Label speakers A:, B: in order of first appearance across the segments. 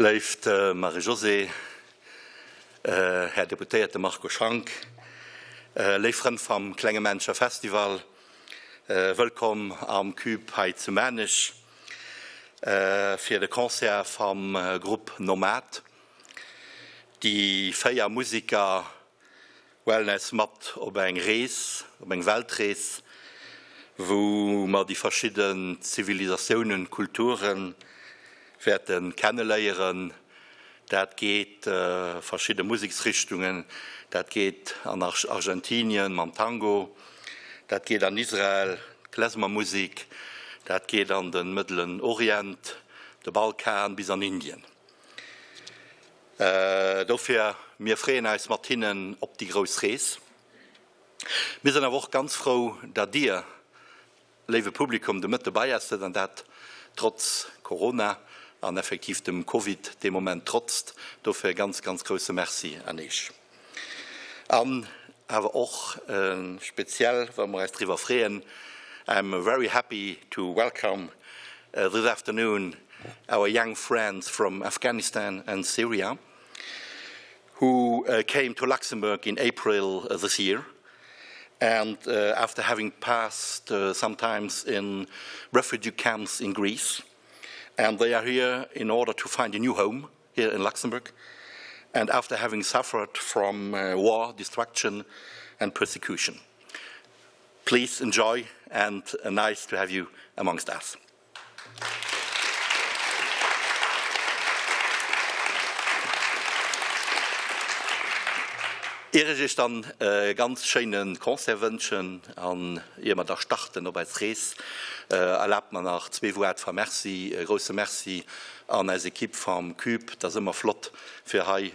A: Léift Marie-Josée, Här Deputéierte Marco Schank, léif Frënn vam Klenge Männcher Festival, wëllkomm am Cube hei zu Maarnech fir de Concert vam Grupp Nomad. Déi 4 Musiker hualen äis mat op eng Rees, op eng Weltrees, wou mer déi verschidden Zivilisatiounen, Kulturen wäerte kenneléieren. Dat geet verschidde Museksrichtungen, dat geet an Argentinien mam Tango, dat geet an Israel, d'Klezmermusek, dat geet an de Mëttelen Orient, de Balkan bis an Indien. Dofir, mir freeën eis mat hinnen op déi grouss Rees. Mir sinn awer och ganz frou, datt Dir, léiwe Publikum, de Mëtte bei eis sidd, an dat trotz Corona an effektiv dem Covid dee Moment trotzt. Dofir e ganz, ganz grousse Merci an Iech. An awer och speziell, well mer eis driwwer freeën, I'm very happy to welcome this afternoon our young friends from Afghanistan and Syria who came to Luxembourg in April this year and after having passed sometimes in refugee camps in Greece and they are here in order to find a new home here in Luxembourg and after having suffered from war, destruction and persecution. Please enjoy and nice to have you amongst us. Ier ech iech dann e ganz schéine Concert wënschen an ier mer da starten op eis Rees, erlaabt mer nach zwee Wuart va Merci. E grousse Merci an eis Equipe vam Cube. Et ass ëmmer flott fir hei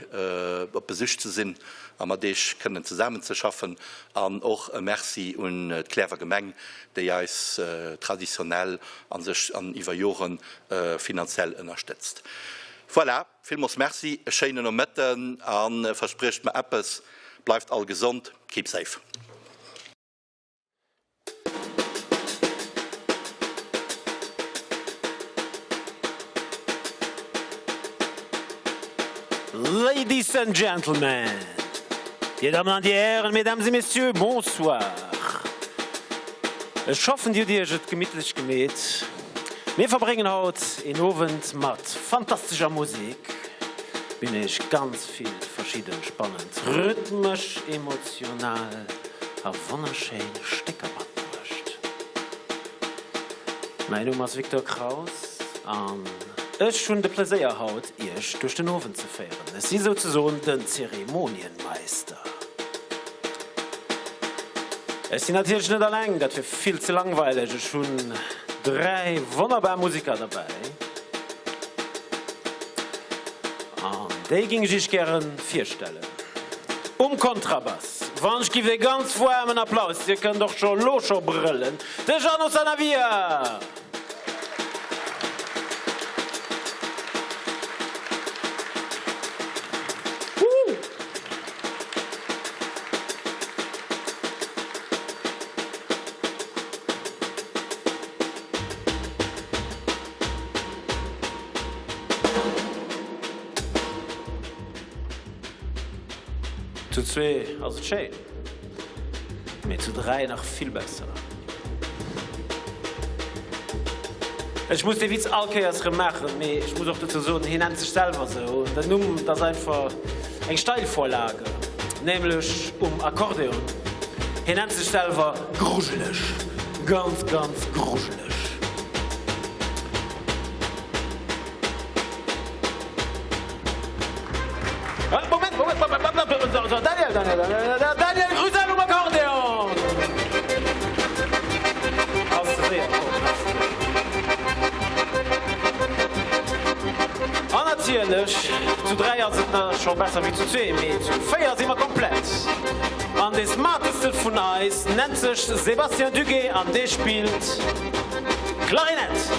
A: op Besuch ze sinn a mat iech kënnen zesaammen ze schaffen. An och e Merci un d'Clärrwer Gemeng, déi eis traditionnell a sech an iwwer Jore finanziell ënnerstëtzt. Voilà, villmols Merci, e schéinen Nomëtten a verspriecht mer eppes, bleift all gesond, keep safe.
B: Ladies and Gentlemen, Dir Dammen an Dir Hären, Mesdames et Messieurs, bonsoir. Ech hoffen Dir hutt Iech et gemittlech gemeet. Mir verbréngen haut een Owend mat fantastescher Musek. Mir hunn Iech ganz vill verschidden spannend, rhythmesch, emotional a wonnerschéin Stécker matbruecht. Mäin Numm ass Victor Kraus an ech hunn de Pleséier haut Iech duerch den Owend ze féieren. Ech si souzesoen den Zeremonienmeister. Ech sinn natierlech net alleng, dat wier vill ze langweileg. Ech hunn 3 wonnerbar Musiker derbäi an déi ging ech Iech gären virstellen. Um Kontrabass, wann ech giff ee ganz waarmen Applaus, Dir kënnt och scho lo scho brëllen, de Jeannot Sanavia! Zu zwee ass et schéin, mee zu 3 nach vill besser. Ech muss dee Witz all Kéiers rëm maachen, mee ech muss och dozou soen, hien nennt sech selwer sou. Den Numm, dat ass einfach eng Steilvorlage, nämlech um Akkordeon. Hien nennt sech selwer Grujeleg, ganz, ganz grujeleg. Moment, Moment, Moment, Daniel, Daniel, Daniel, Daniel Grusel um Akkordeon! Ass ze séier komm, ass ze séier. An natierlech, zu 3 ass et nach scho besser wéi zu zwee, mee zu 4 si mer komplett. An dee smarteste vun eis nennt sech Sébastien Duguet an dee spillt Klarinett.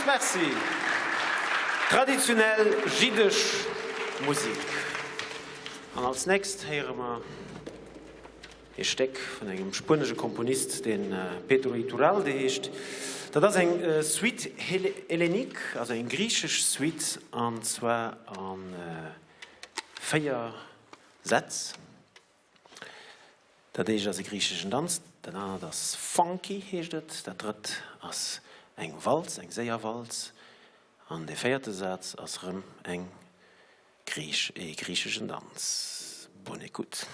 B: Villmools Merci! Traditionell jiddesch Musik. An als nächst héiere mer ee Stéck vun engem spuenesche Komponist, dee Pedro Iturralde heescht. Dat ass eng Suite hellénique, also eng griichesch Suite, an zwar a 4 Sätz. Dat éischt ass e griicheschen Danz, dat anert ass funky, heescht et, dat drëtt ass eng Walz, eng séier Walz, an dee véierte Saz ass erëm eng griich, ee griicheschen Danz. Bonne écoute.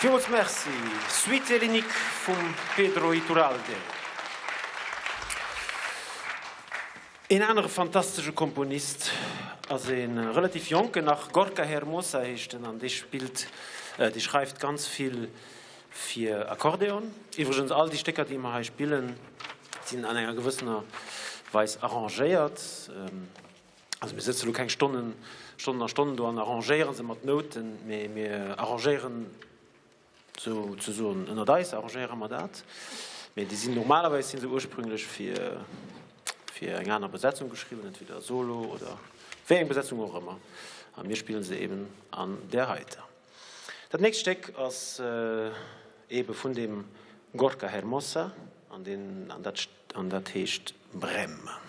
B: Villmools Merci. Suite Hellénique vum Pedro Iturralde. Een anere fantastesche Komponist ass e relativ jonken nach, Gorka Hermosa heescht en an dee spillt, dee schreift ganz vill fir Akkordeon. Iwwregens all déi Stécker déi mer hei spillen, sinn an enger gewëssener Weis arrangéiert. Also mir sëtze lo keng Stonnen, Stonnen a Stonnen do an arrangéiere se mat Nouten, mee mir arrangéieren sou ze soen ënnert eis arrangéiere mer dat. Mee déi sinn normalerweis sinn se ursprünglech fir fir eng aner Besetzung geschriwwen, entweder Solo oder wéi eng Besetzung och ëmmer. A mir spillen se eben an där heiter. Dat nächst Stéck ass ebe vun dem Gorka Hermosa an deen an dat an dat heescht Brême.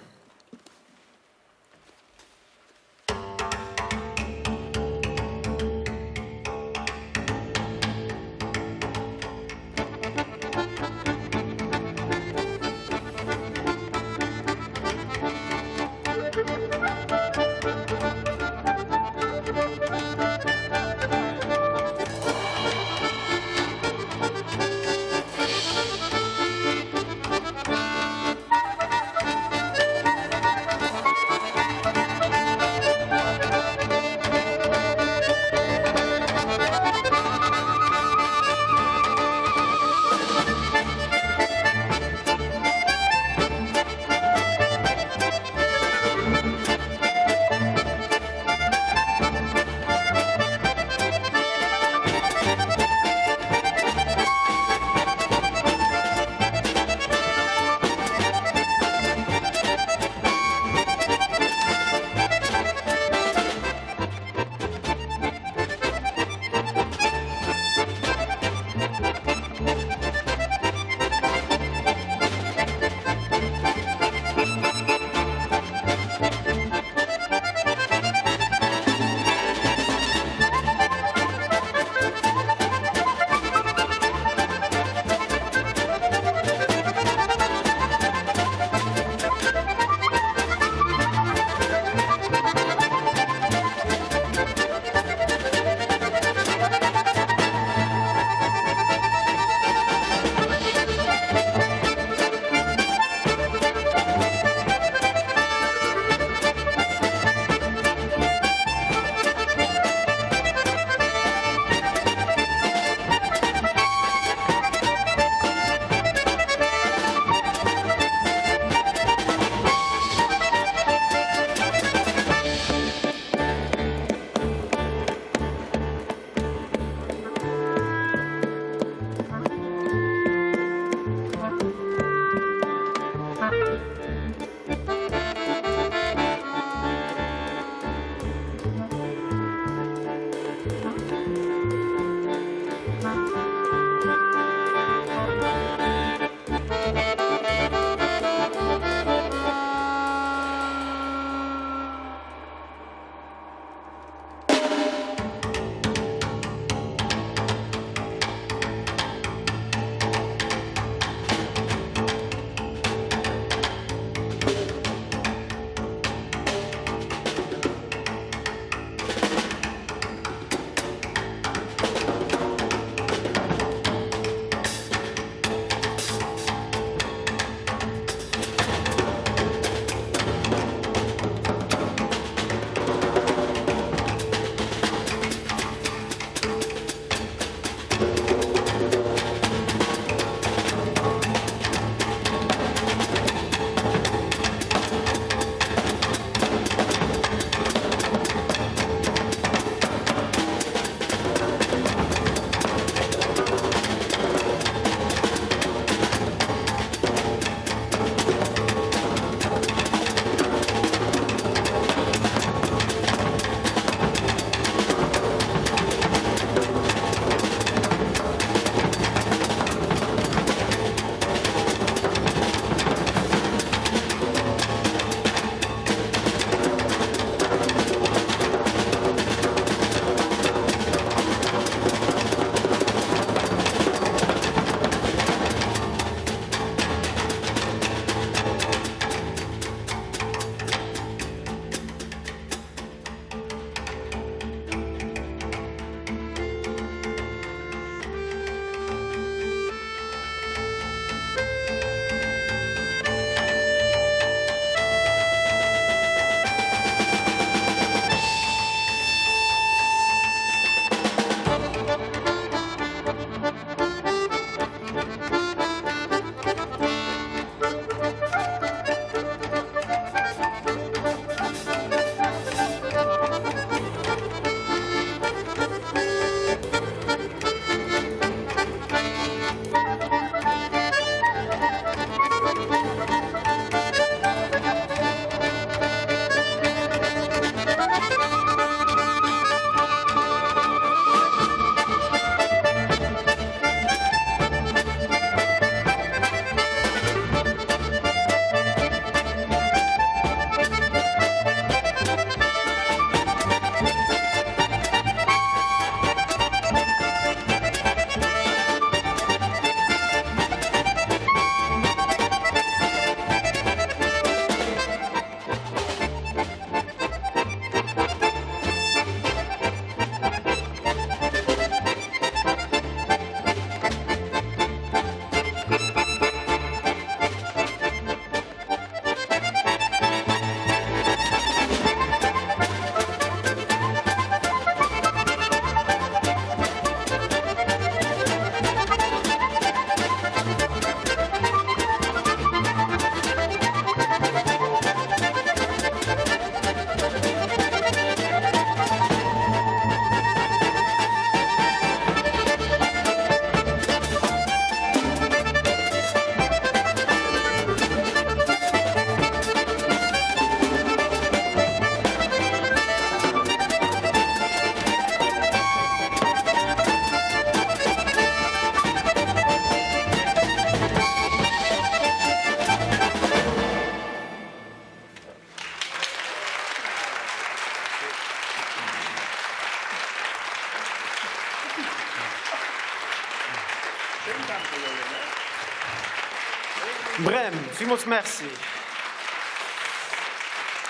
B: Brem, villmools Merci.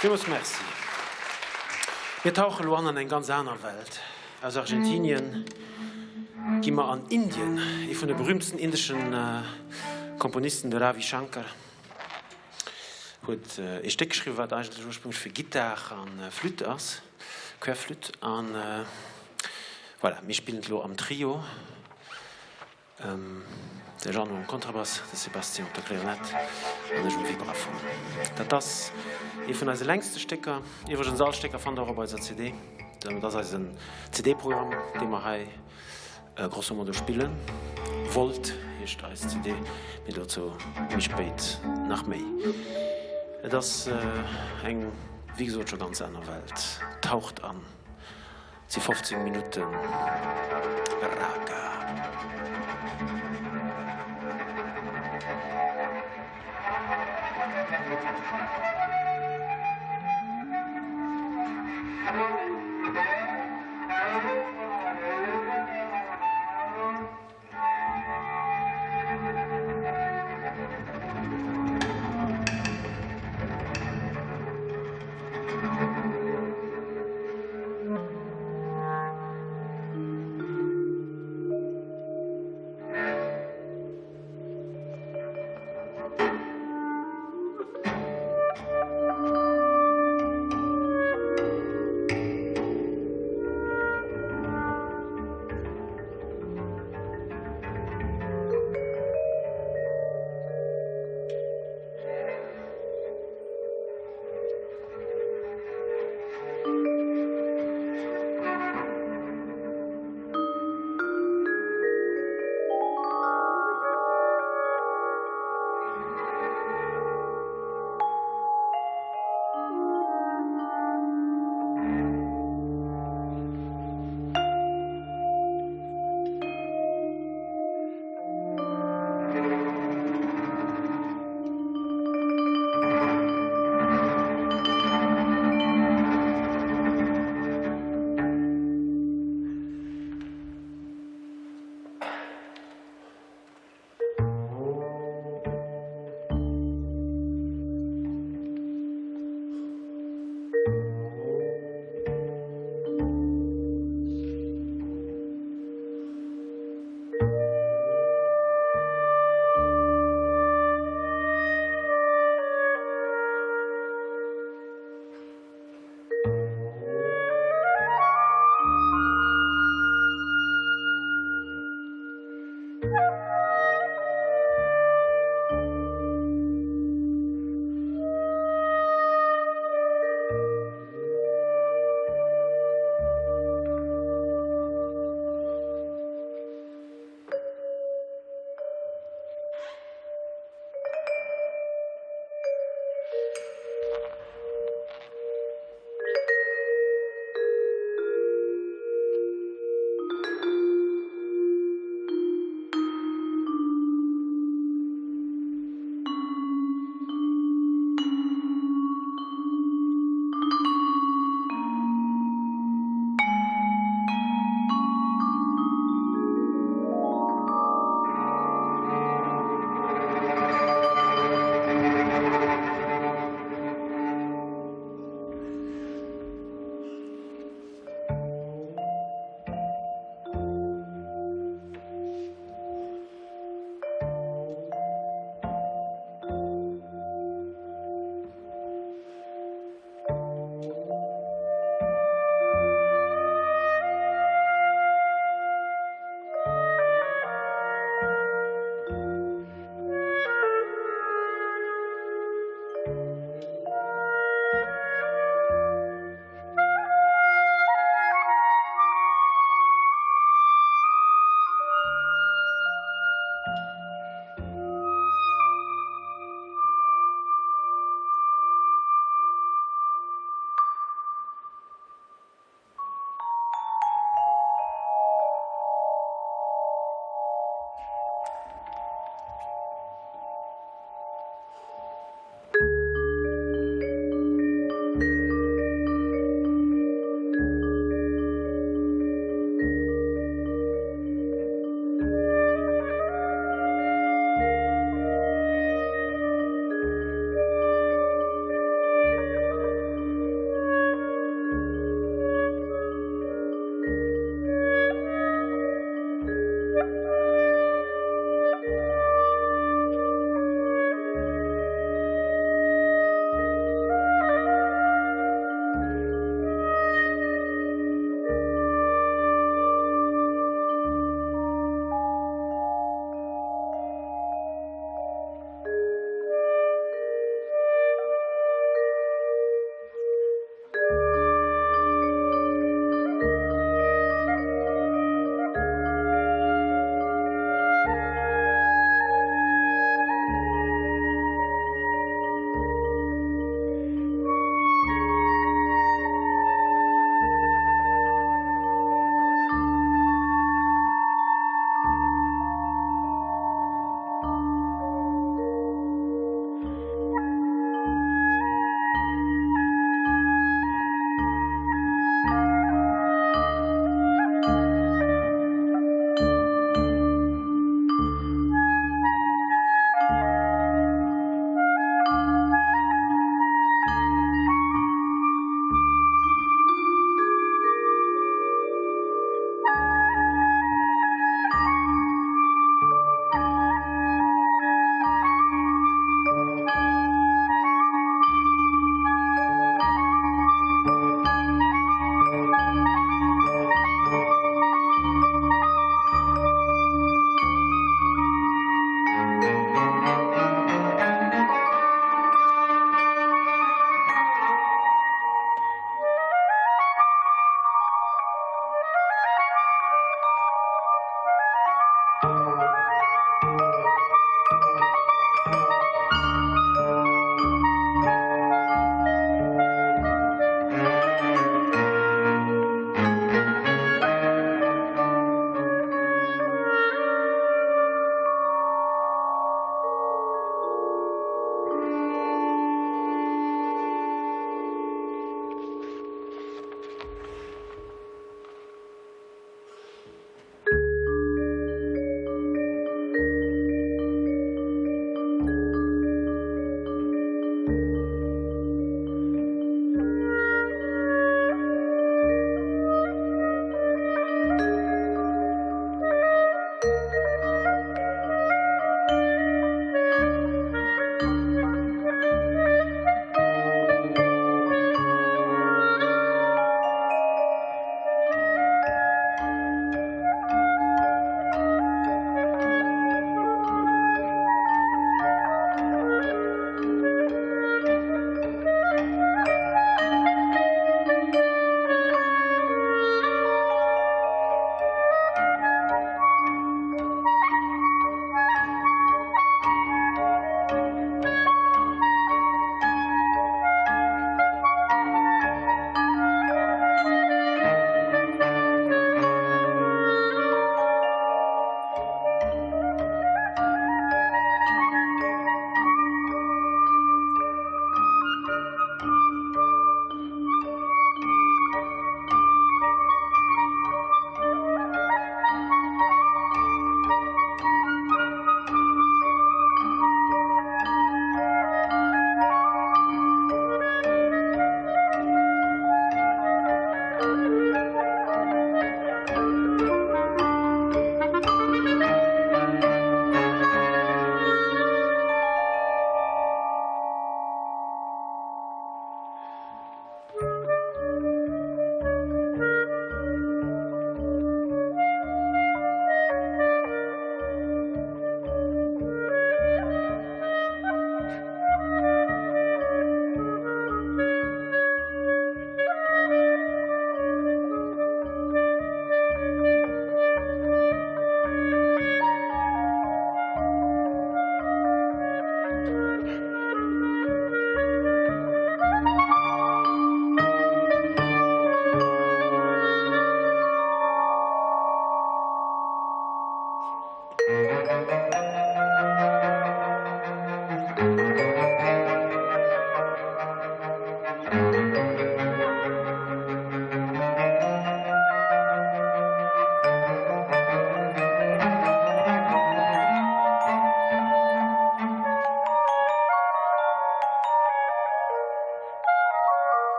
B: Villmools Merci. Mir tauche lo an an eng ganz aner Welt. Aus Argentinien gi mer an Indien. Ee vun de berühmtsten indeschen Komponisten, de Ravi Shankar, huet ee Stéck geschriwwen, wat eigentlech ursprünglech fir Gittar a Flütt ass, Querflütt. An voilà, mir spillen et elo am Trio. De Jeannot um Kontrabass, de Sébastien op der Klarinett an ech um Vibraphon. Dat ass ee vun eise längste Stécker. Iwwregens, all Stécker fannt der och op eiser CD. Dat ass eisen CD-Programm, dee mer hei grosso modo spillen. Volt heescht eis CD, mee dozou méi spéit nach méi. Et ass eng, wéi gesot, scho ganz aner Welt. Taucht an! Et si 15 Minutten Raga.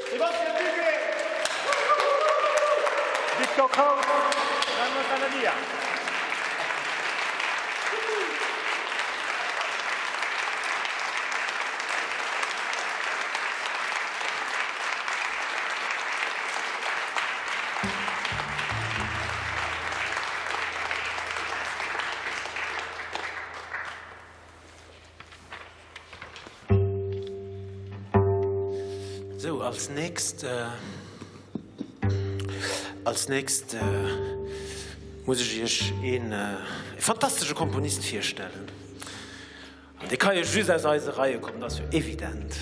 C: Sébastien Buguet, Victor Kraus, Carlos Anania.
B: Sou, als nächst, als nächst muss ech Iech een fantastesche Komponist virstellen. An dee ka jo just aus eise Reie kommen, dat ass jo evident.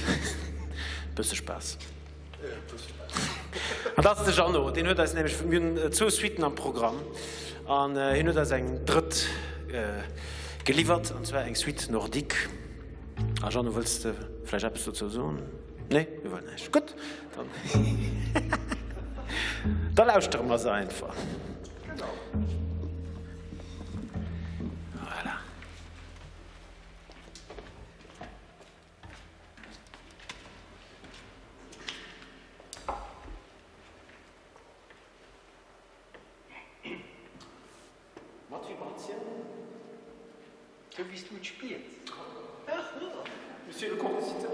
B: Bësse Spaass. An dat ass de Jeannot, deen huet eis nämlech, mir hunn zwou Suiten am Programm, an hien huet eis eng drëtt geliwwert, an zwar eng Suite nordique. A Jeannot, wëlls de vläicht eppes dozou soen? Nee, iwwer näischt. Gutt, dann da lauschtere mer se einfach. Voilà. Mat Vibratioun.
D: Sou wéi s du et spiers.
B: Monsieur le Compositeur.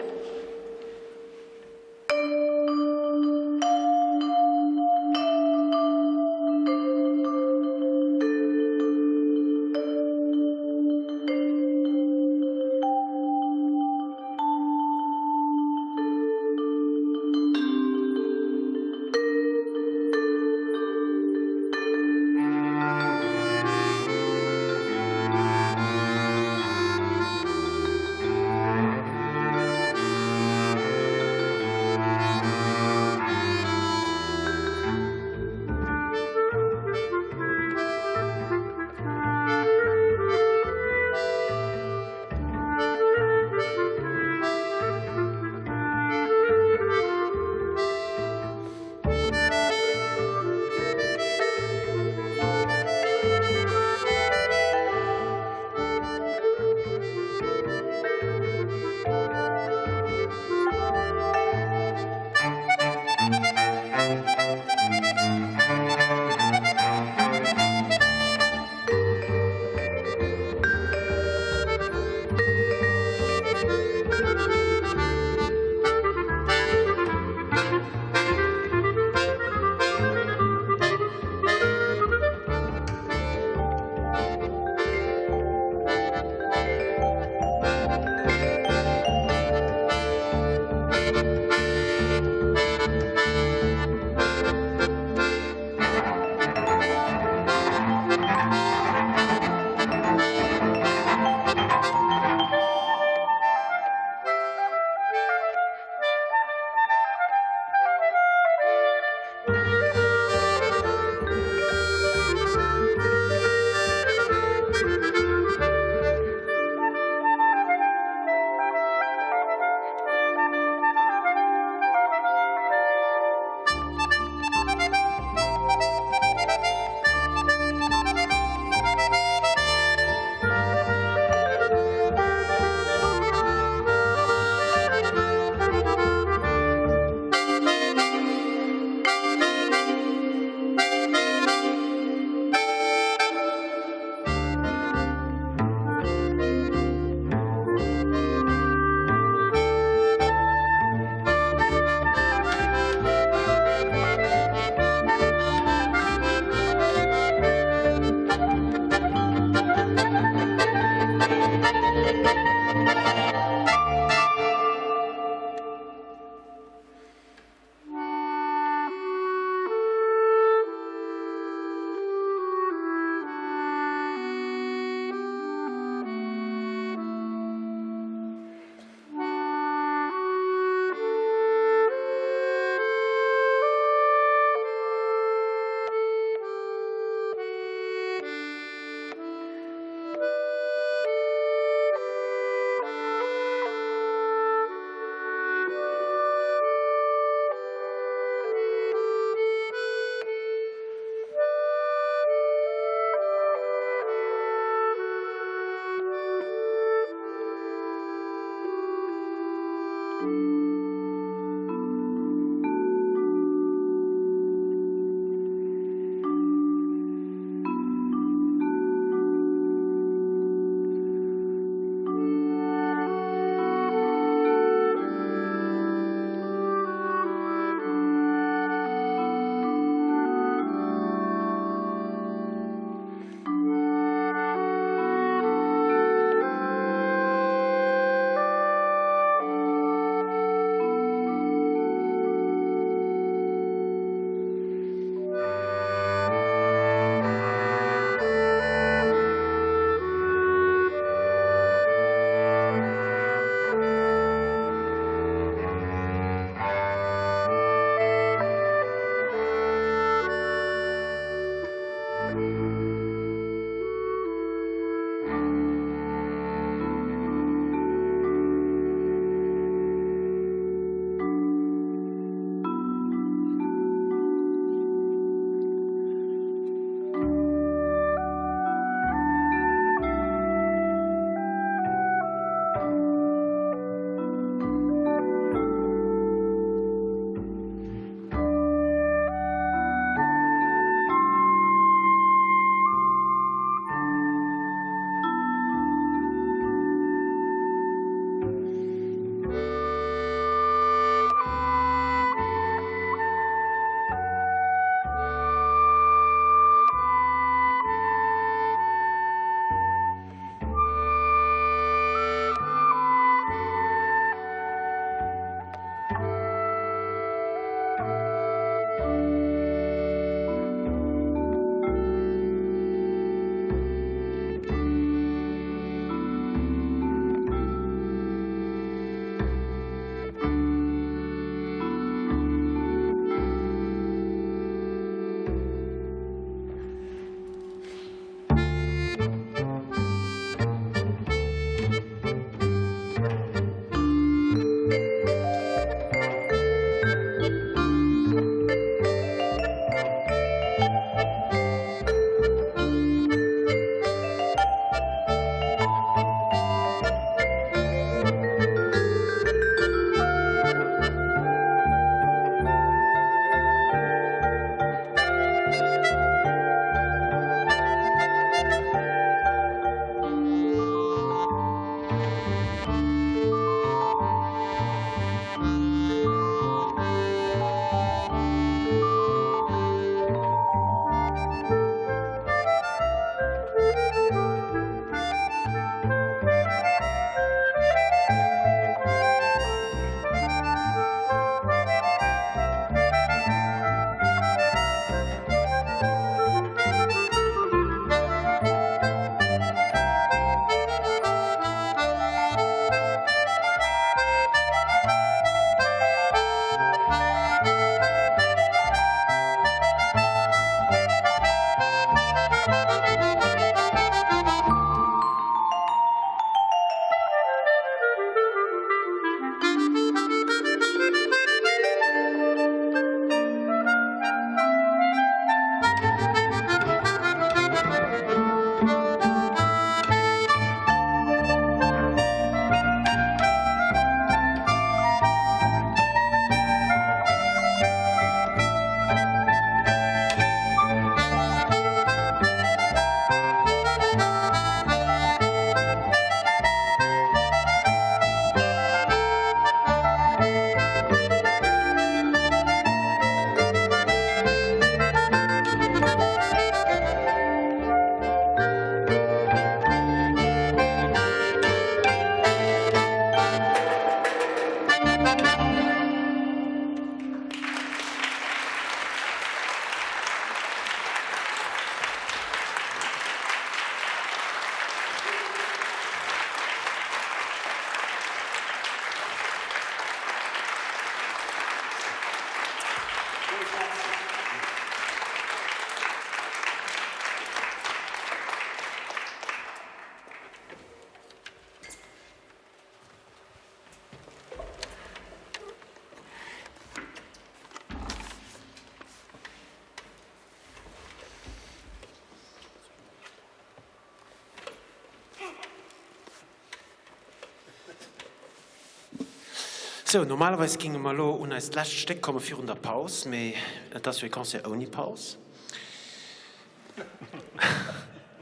B: Sou, normalerweis géinge mer elo un eist lescht Stéck komme virun der Paus, mee et ass jo e Concert ouni Paus.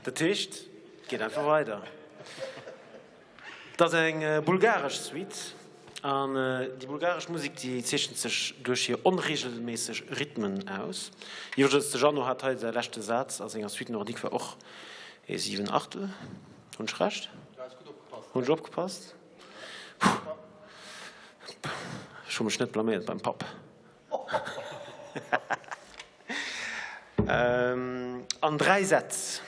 B: Dat heescht, et geet einfach weider. Et ass eng bulgaresch Suite an déi bulgaresch Musek, déi zeechent sech duerch hir onreegelméisseg Rhythmen aus. Iwwregens, de Jeannot hat hei säi leschte Saz a senger Suite Nordique war och e Siwenachtel. Hunn ech Recht? Hunn ech opgepasst? Ech hu mech net blaméiert beim Papp. An 3 Sätz.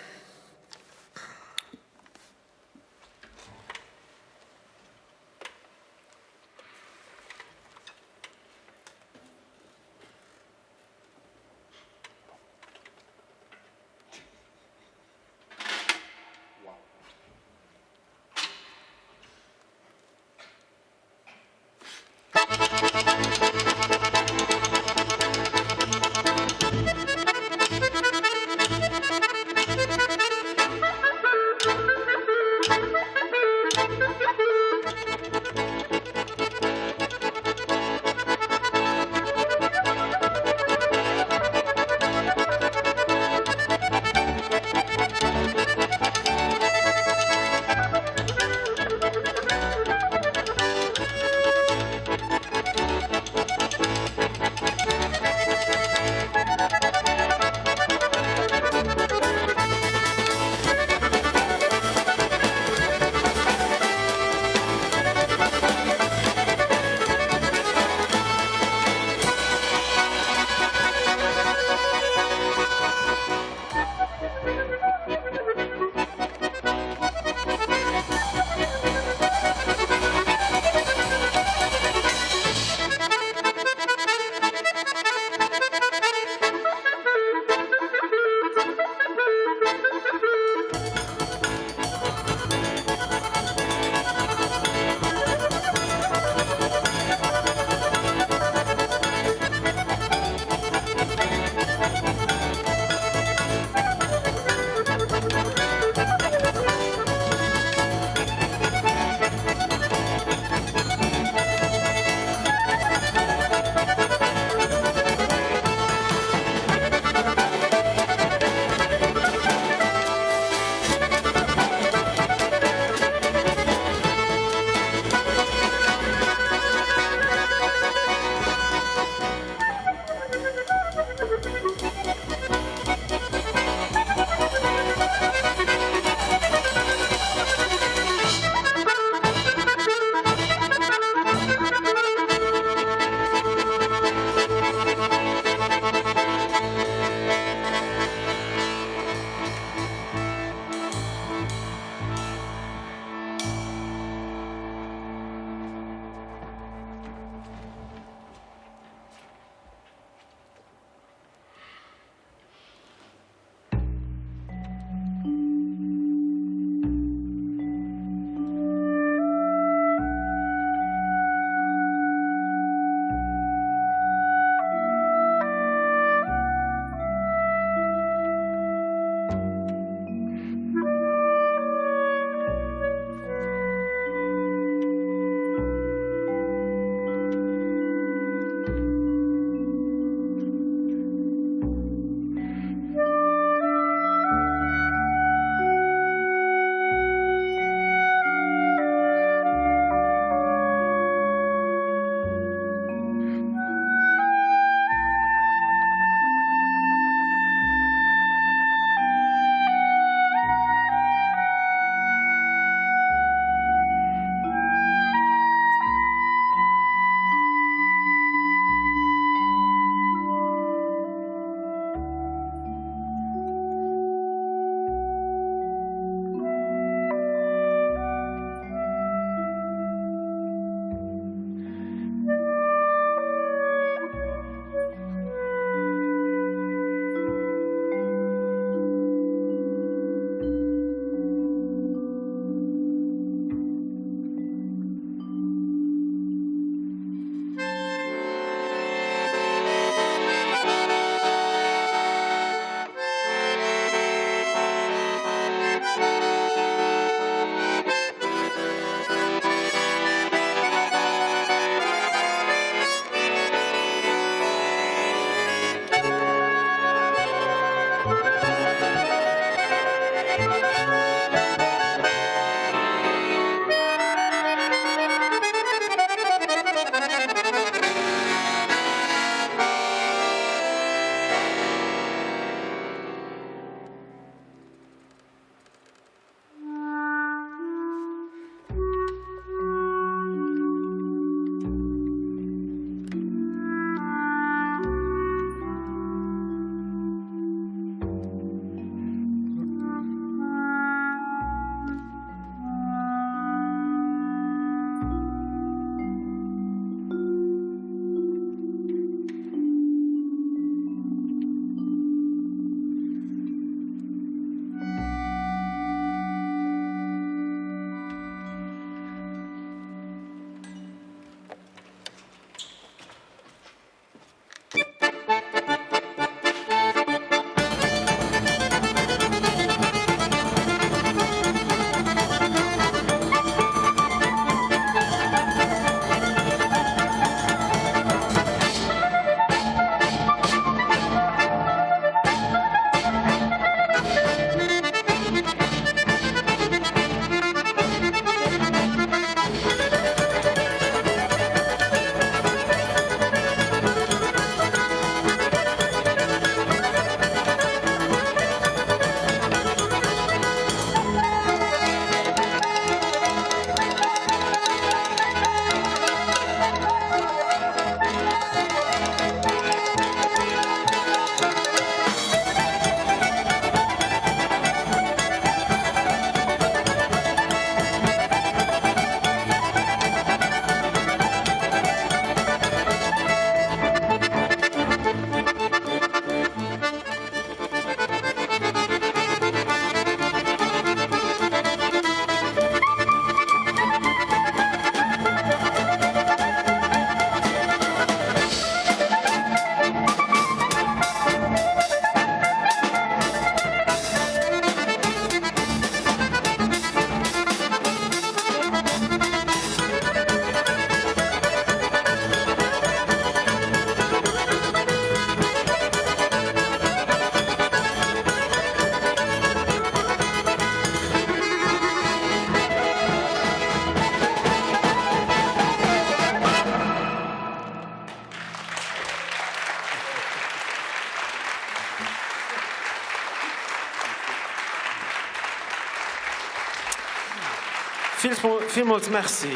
B: Villmools Merci.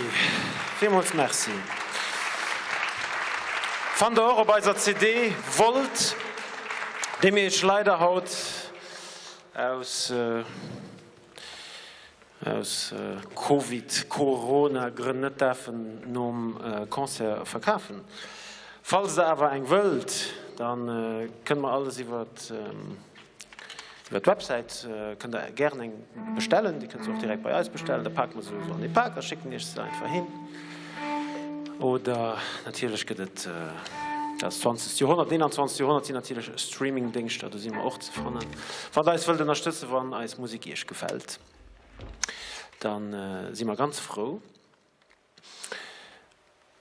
B: Villmools Merci. Fannt der och op eiser CD Volt, déi mir iech leider haut aus aus Covid, Corona Grënn net daarfen nom Concert verkafen. Falls der awer eng wëllt, dann kënne mer alles iwwert iwwer d'Websäit kënnt der gären eng bestellen. Dir kënnt se och direkt bei eis bestellen, da pake mer se esou an ee Pak a schécken iech se einfach heem. Oder natierlech gëtt et dat 20. Joerhonnert, 21. Joerhonnert sinn natierlech Streamingdéngschter, do si mer och ze fannen. Wann der eis wëllt ënnerstëtzen, wann eis Musek iech gefält, da si mer ganz frou.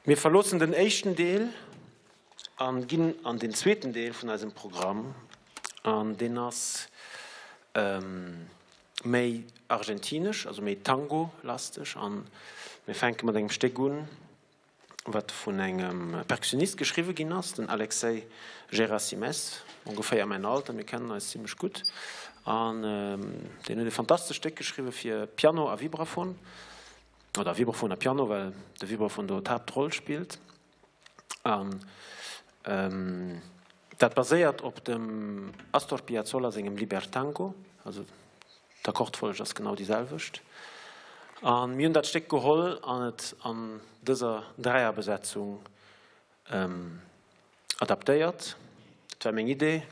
B: Mir verloossen den éischten Deel a ginn an den zweeten Deel vun eisem Programm an deen ass méi argentinesch, also méi Tango-lasteg an mir fänke mat engem Stéck un, wat vun engem Perkussionist geschriwwe ginn ass, den Alexei Gerasimes, ongeféier mäin Alter, mir kennen eis zimmlech gutt an deen huet e fantastescht Stéck geschriwwe fir Piano a Vibraphon. Oder Vibraphon a Piano, well de Vibraphon do d'Haaptroll spillt. An dat baséiert op dem Astor Piazzolla sengem Libertango, also d'Akkordfolleg ass genau déi selwecht. A mir hunn dat Stéck geholl an et an dëser Dräierbesetzung Adaptéiert. Dat war meng Idee.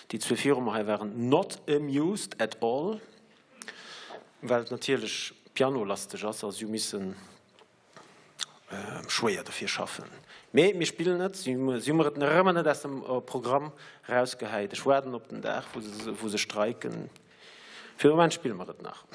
B: Déi zwee viru mer hei waren not amused at all, well et natierlech pianolosteg ass a si hu missen schwéier dofir schaffen. Mee mir spillen et. Si hu mer et nach ëmmer net aus dem Programm erausgehäit. Ech waarden op den Dag, wou se streiken. Fir de Moment spille mer et nach.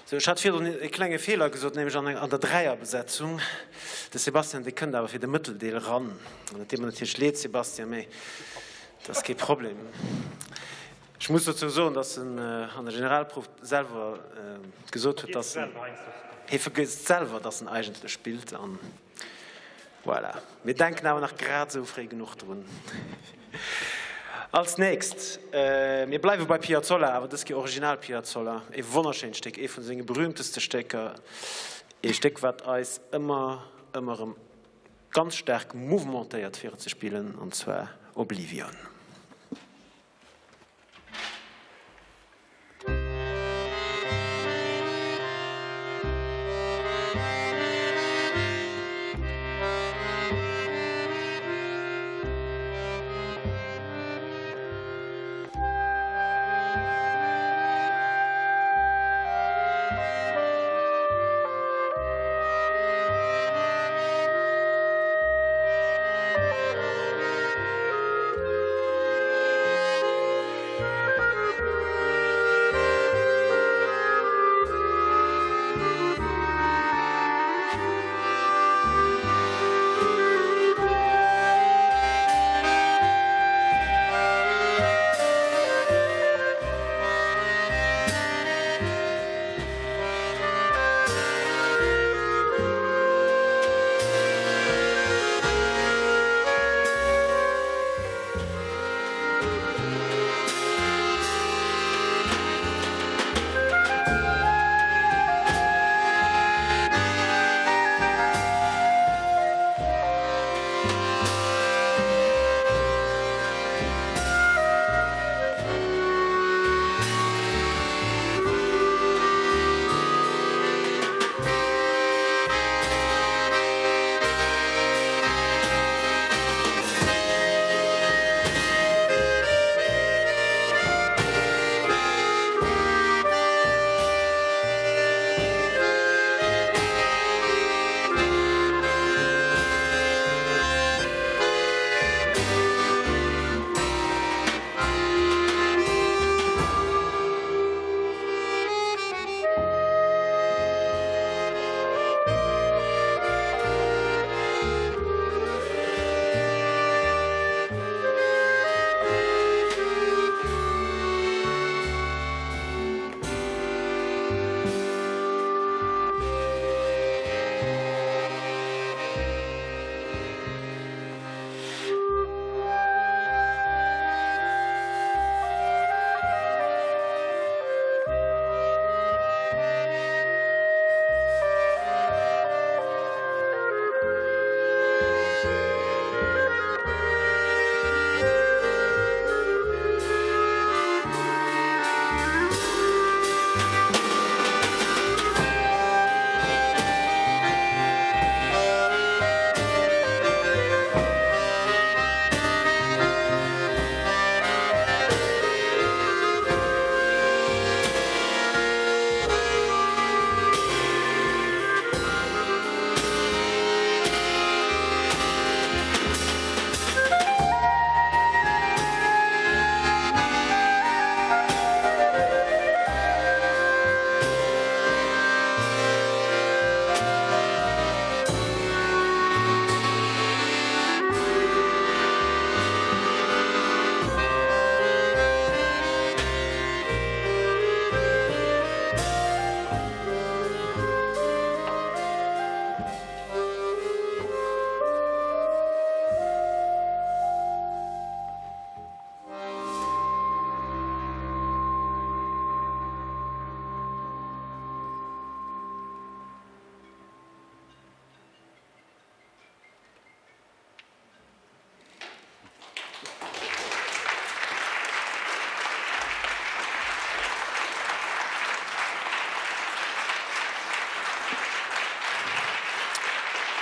B: Sou, ech hat virdrun e klenge Feeler gesot, nämlech an an der Dräierbesetzung. De Sebastian, dee kënnt awer fir de Mëtteldeel eran. An dat deet mer natierlech leed, Sebastian, mee dat ass kee Problem. Ech muss dozou soen, dass en an der Generalprouf selwer gesot huet, dass en, hie vergësst selwer, dass en eigentlech spillt an Voilà. Mir denken awer nach grad esou fréi genuch drun. Als nächst, mir bleiwe bei Piazzolla, awer dës Kéier Original Piazzolla, e wonnerschéint Stéck, ee vun senge berühmteste Stécker, ee Stéck wat eis ëmmer, ëmmer erëm ganz staark mouvementéiert fir et ze spillen, an zwar Oblivion.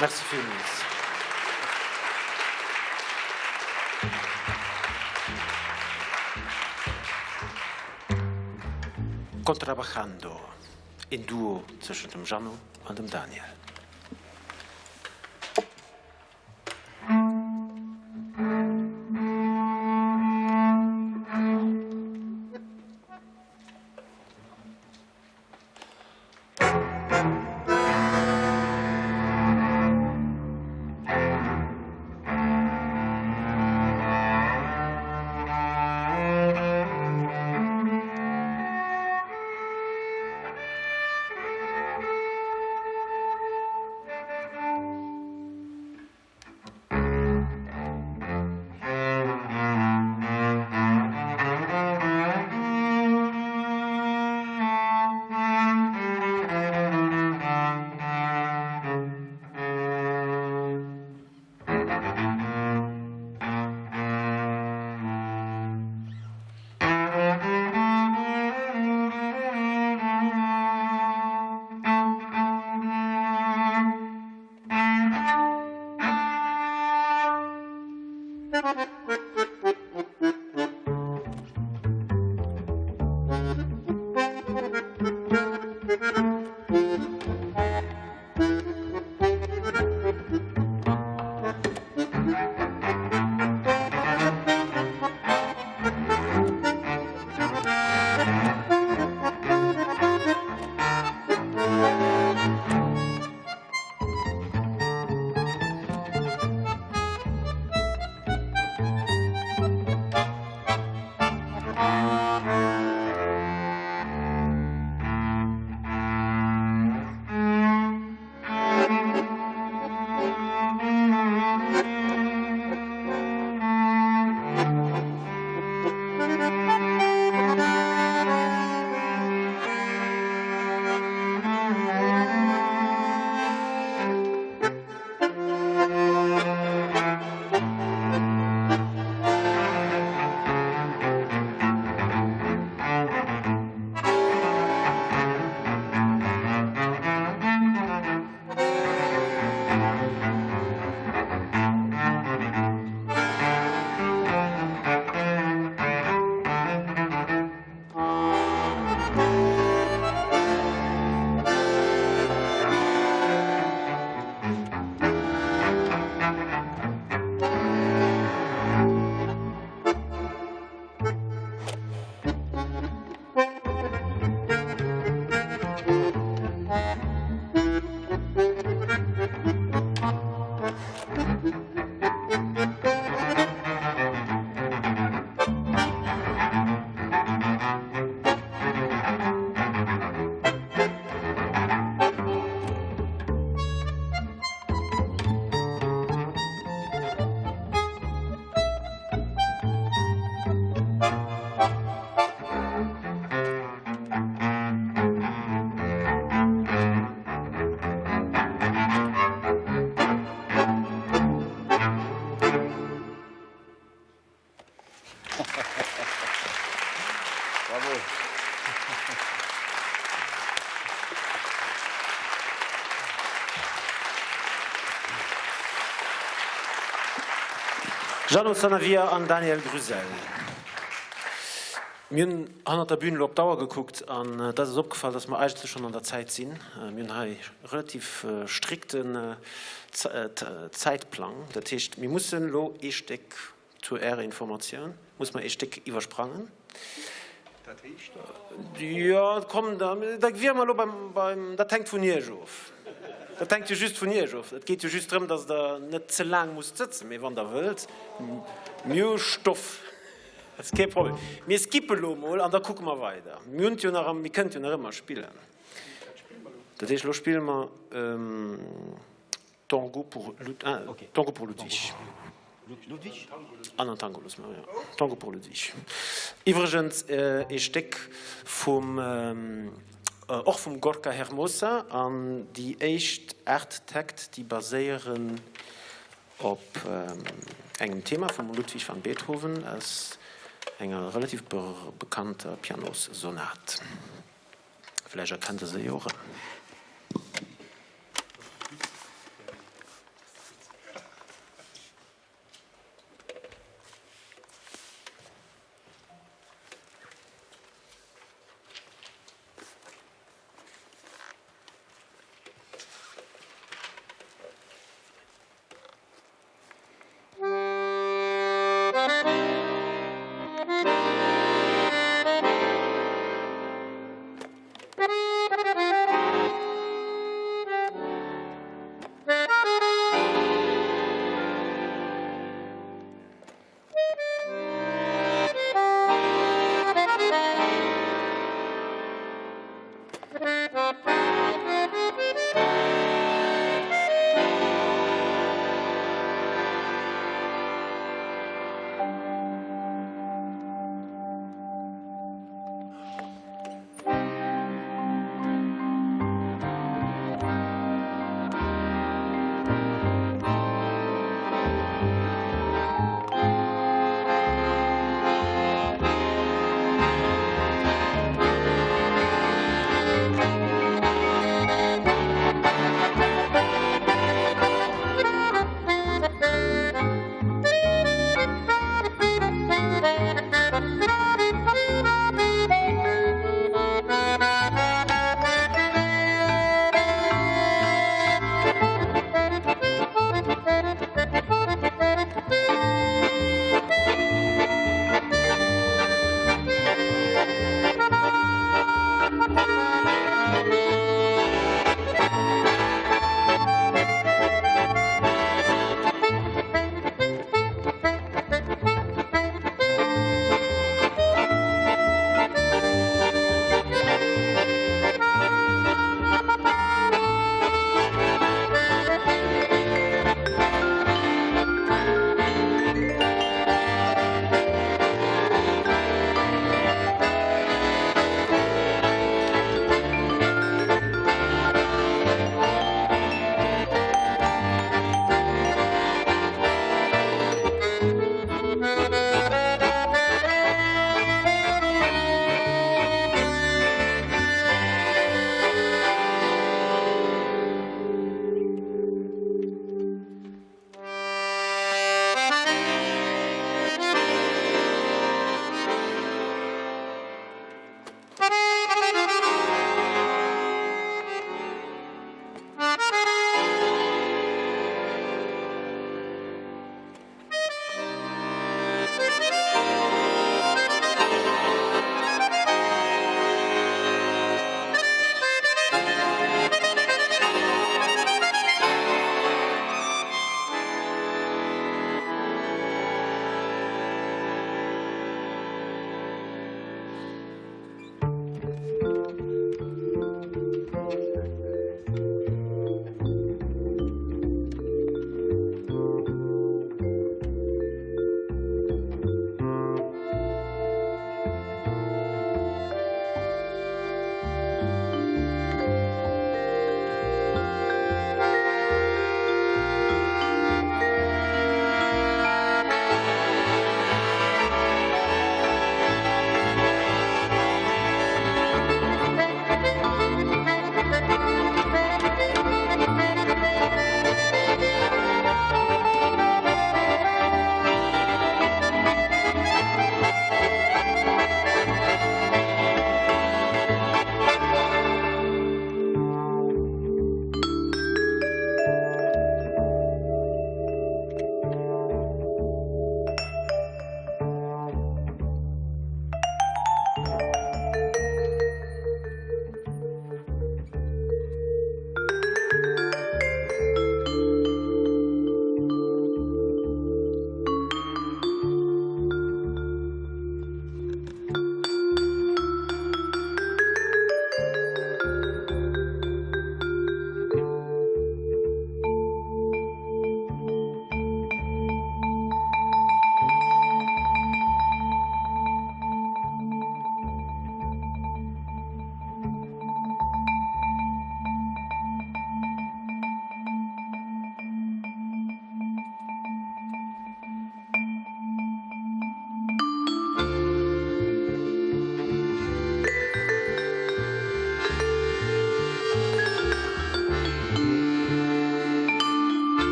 B: Merci villmools. Contrabajando, een Duo tëschent dem Jeannot an dem Daniel. Jeannot Sanavia an Daniel Grusel. Mir hunn hannert der Bühn elo op d'Auer gekuckt an et ass eis opgefall, dass mer eigentlech schonn an der Zäit sinn. Mir hunn hei relativ strikten Zäitplang. Dat heescht, mir mussen elo ee Stéck, zu Ärer Informatioun, muss mer ee Stéck iwwersprangen.
D: Dat heescht?
B: Jo, komm, da wiere mer elo beim, dat hänkt vun Iech of. Dat hänkt jo just vun Iech of. Et geet jo just drëm, dass Der net ze laang musst sëtzen. Mee wann Der wëllt, mir hu Stoff. Dat ass kee Problem. Mir skippe lo mol an da kucke mer weider. Mir hunn et jo nach, mir kënnen et jo nach ëmmer spillen. Dat heescht, elo spille mer Tango pour Tango pour Ludwig.
D: Ludwig?
B: An en Tango loosse mer, jo. Tango pour Ludwig. Iwwregens ee Stéck vum, och vum Gorka Hermosa an déi éischt 8 Täkt, déi baséieren op engem Thema vum Ludwig van Beethoven aus enger relativ bekannter Pianossonat. Vläicht erkennt Der se jo erëm.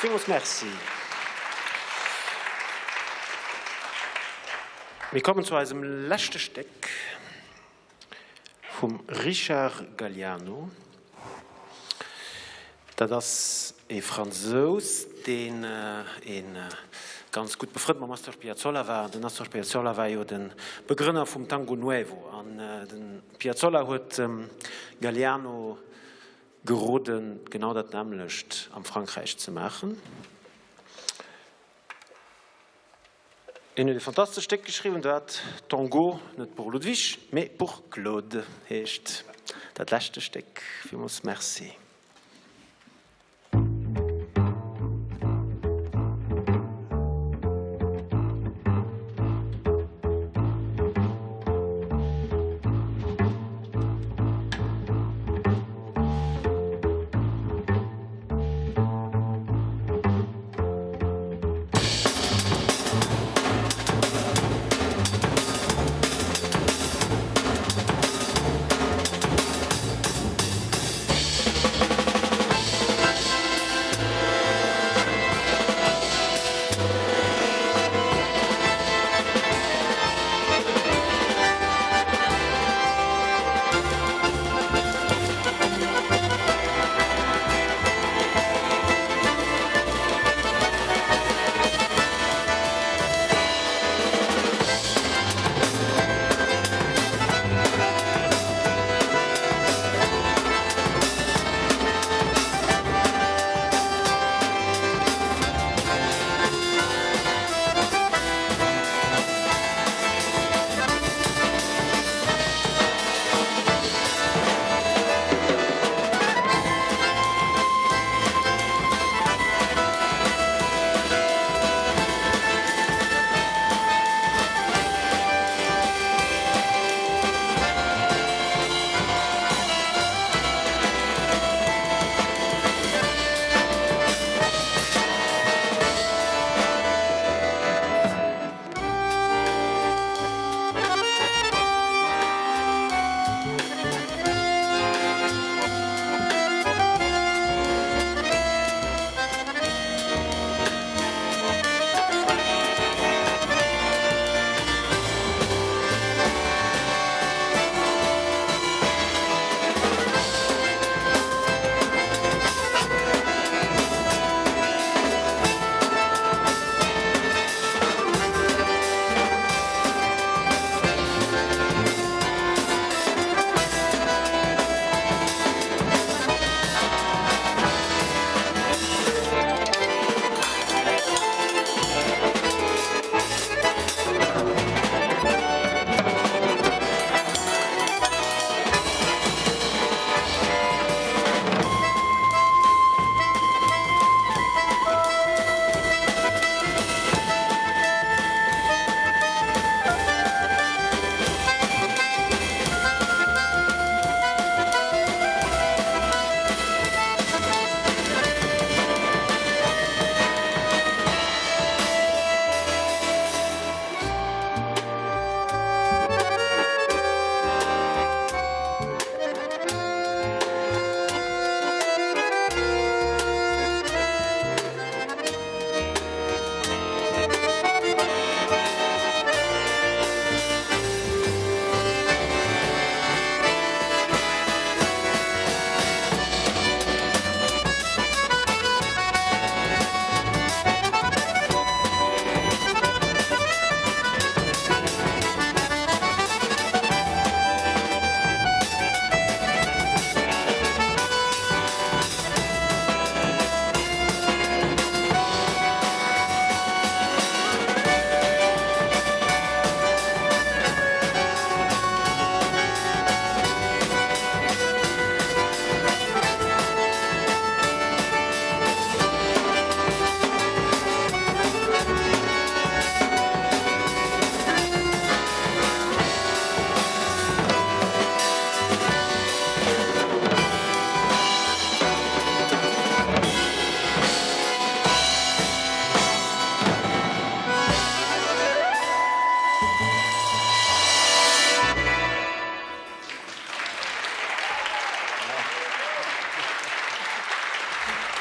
B: Villmools Merci. Mir kommen zu eisem leschte Stéck vum Richard Galliano. Dat ass e Fransous, deen e ganz gutt befrënnt mam Astor Piazzolla war. Den Astor Piazzolla war jo de Begrënner vum Tango Nuevo an de Piazzolla huet dem Galliano geroden, genau dat nämmlecht am Frankräich ze maachen. Hien huet e fantastescht Stéck geschriwwen, dat Tango net pour Ludwig, mais pour Claude heescht. Dat leschte Stéck. Villmools Merci.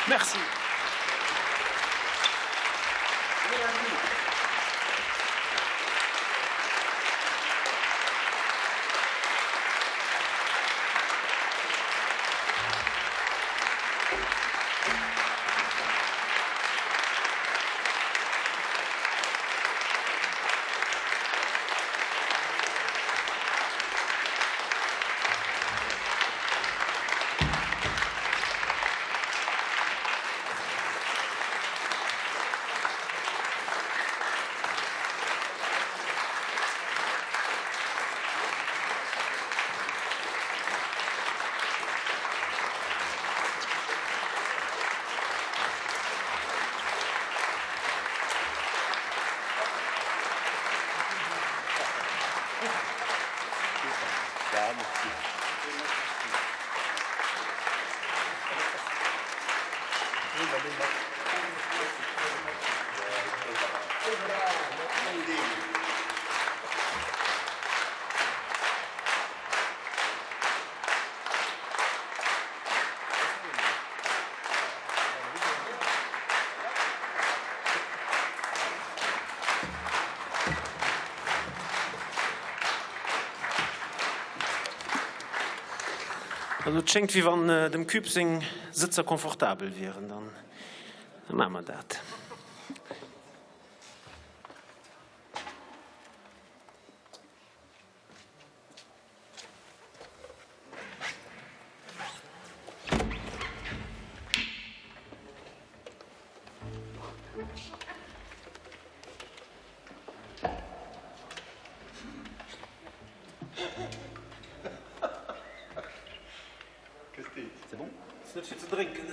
B: Merci. Also et schéngt wéi wann dem Cube seng Sëtzer confortabel wieren, dann maache mer dat. Ass net fir ze drénken.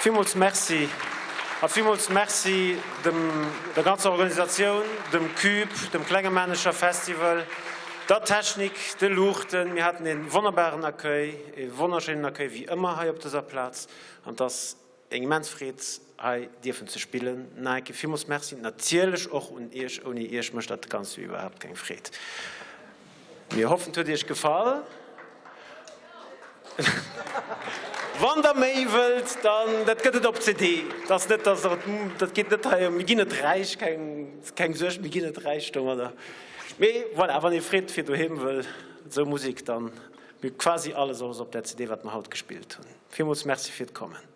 B: Villmools Merci a villmools Merci dem, der ganzer Organisatioun, dem Cube, dem Klenge Maarnecher Festival, der Technik, de Luuchten. Mir haten ee wonnerbaren Accueil, ee wonnerschéinen Accueil wéi ëmmer hei op dëser Plaz an et ass Eng immens Freed hei dierfen ze spillen. Nach eng Kéier villmools Merci natierlech och un Iech, ouni Iech mécht dat Ganzt jo iwwerhaapt keng Freed. Mir hoffen et huet Iech gefall. Wann der méi wëllt, dann dat gëtt et op CD. Et ass net dass der et, dat geet net hei ëm, mir ginn net räich, keng keng Suerg, mir ginn net räich domadder. Mee voilà, wann ee Freed fir doheem wëll, esou Musek, dann quasi alles ass op der CD wat mer haut gespillt hunn. Villmools Merci fir d'Kommen.